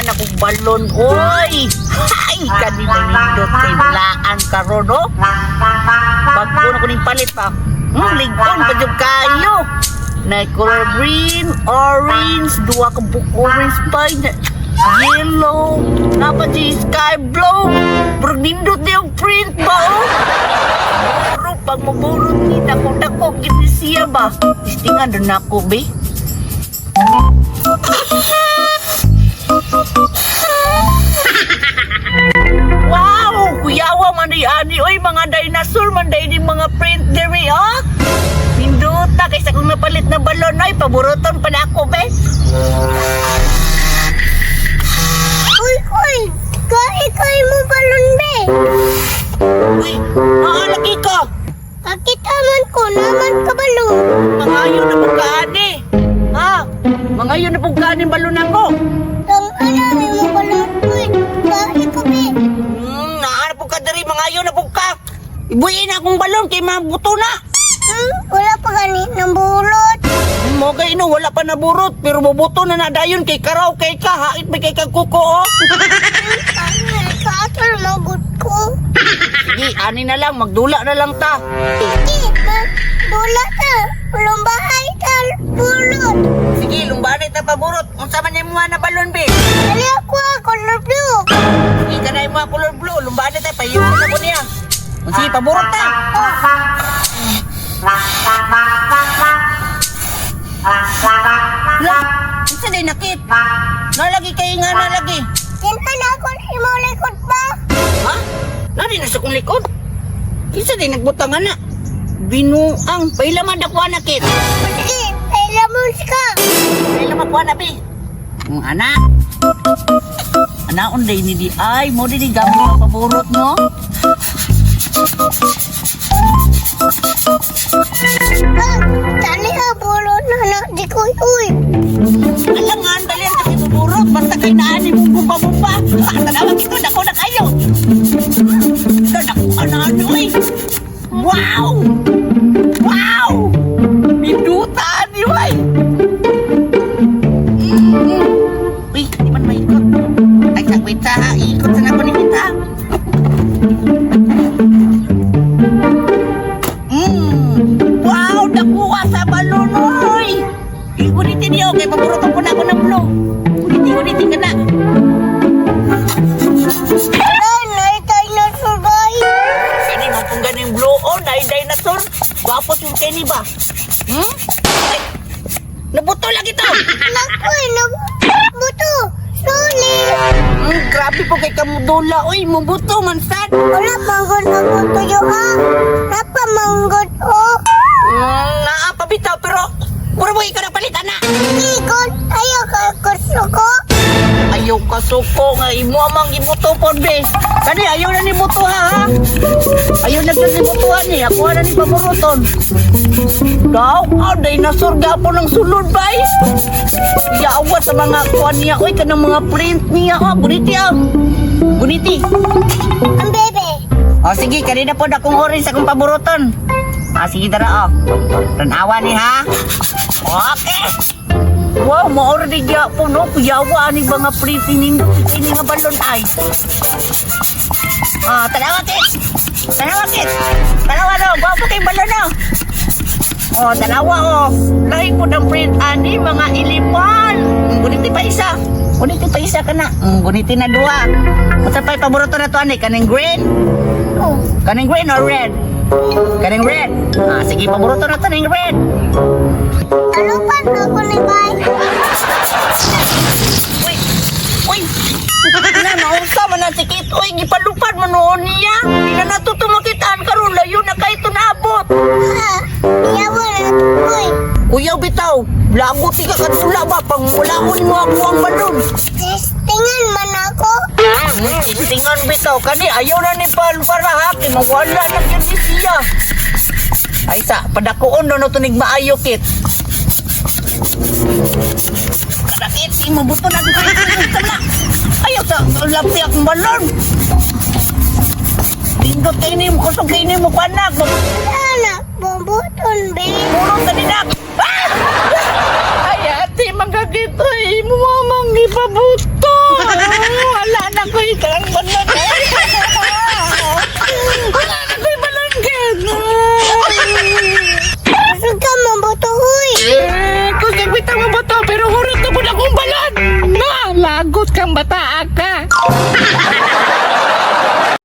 Akong balon, oy! Ay, kanina nindot kay laan karon, no? Bago na ko ning palit pa. Ligon pa jud kayo. Na color green, orange, duha ka buok orange pa, yellow, napa di sky blue. Pero nindot na yung print ba, oh? Pero pag maburot ni, dako-dako, gini siya ba? Tistingan doon ako, be. Wow! Kuyawa man di ani oy, mga dinosaur man day ni mga print diri, oh. Pinduta kaysa kung napalit na balon ay paburoton pa na ako, be. Uy, uy! Kay mo balon, be! Uy, naalagi ka. Kakita man ko, naman ka balon. Mangayo na pong kaani. Ha? Mangayo na pong kaani balon ako. Ang ano mo balon, uy! Kay ka, be! Naa na pong ka diri, mangayo na pong ka. Ibuyin na akong balon kay mabuto na. Wala pa gani ng bulot. Mo kay no wala pa naburot pero bubuto na na dayon kay karaw kay ka hait may kay kag kuko, oh. Ay, kaatol magut ko. Sige, ani na lang, magdula na lang ta. Sige, dula ta. Lumbahay ta, bulot. Sige, lumbanay ta paburot. Unsa man yung mga na balon, be? Dali ako, ah, color blue. Sige, kanay mga color blue. Lumbanay ta, pahiyo na ko niya. Sige, paburot ta. La, unsa day nakit? Nalagi kay nga nalagi. Kinta na ako sa imong likod ba? Ha? Nari na sa kong likod. Kinsa day nagbutang ana? Binuang. Paila man dakuha na kit. Sige, kailangan ka. Paila man kuha na, be. Ang anak. Anak, unday ni di ay. Mo di gamit ang paburot, no? Ah, dali ha, bulot na na, di ko, uy. Alangan, dali ang kasi buburot. Basta kay naani mong bumba-bumba. Ah, tanawag ito, dako na kayo. Ito, dako ka na ano, eh. Wow! Wow! Pindutan, di ba? Uy, di man maikot. Ay, sa wait sa ha. Ikot sa nako ni kita. Wow, nakuha sa balon, oy! Igulitin niyo, kay paborito po na ako ng blue. Ulitin, ulitin ka na. Wala, naitay na subay. Kani mo kung ganing blue, oh, na dinosaur. Gwapo yung kenny ba? Hmm? Ay, nabuto lagi to. Naku, buto. Sorry. Grabe po kay kamudula, oy, mubuto man sad. Wala manggod ako tuyo ha. Napa manggod o. Naa pa bitaw pero mura mo ikaw nagpalit ana. Ikot, ayaw ka kusuko. Ayaw ka suko nga imo amang gibuto pod be. Kani ayaw na ni buto ha, ha. Ayaw na gyud ni butuhan ni. Ako na ni paburuton. Daw, ah, dinosaur gapon ng sulod bay. Yawa sa mga kuan niya, oy kanang mga print niya, oh, guniti ah. Guniti. Ang bebe. O sige, kanina po akong orange akong paburuton. Ah, sige dara oh. Tanawa ni ha. Okay. Wow, maor di gyapon no, kuyawa ani mga print ini ini nga balon ay. Ah, tanawa kit. Tanawa kit. Tanawa no, gwapo kay balon no. Oh, tanawa oh. Lahi po ng print ani mga iliman. Guniti pa isa. Guniti pa isa kana. Guniti na duha. Unsa pa'y paborito na to ani kaning green? Oh, Kaning green or red? Kaning red. Ah, sige, paborito na to ning red. talupan ako ni bay. Uy! Uy! Na, nausa man na si Kit. Uy, gipalupad man noon niya. Di na natuto makitaan karon layo na kay tunabot. Ha, iyawa na uy. Kuya bitaw, lago ti ka kadula ba pang wala ko nimo ako ang balon. Testingan man ako. Tingan bitaw kani ayaw na ni palupara ha kay mawala na gyud ni siya. Ay sa padakuon no no tunig maayo kit. Kadakit si mabuto na gyud na. Ayaw sa lapi akong balon. Pindot kay nimo kusog kay nimo kanak. Wala na, bubuton be. Puro sa dinak. Ah!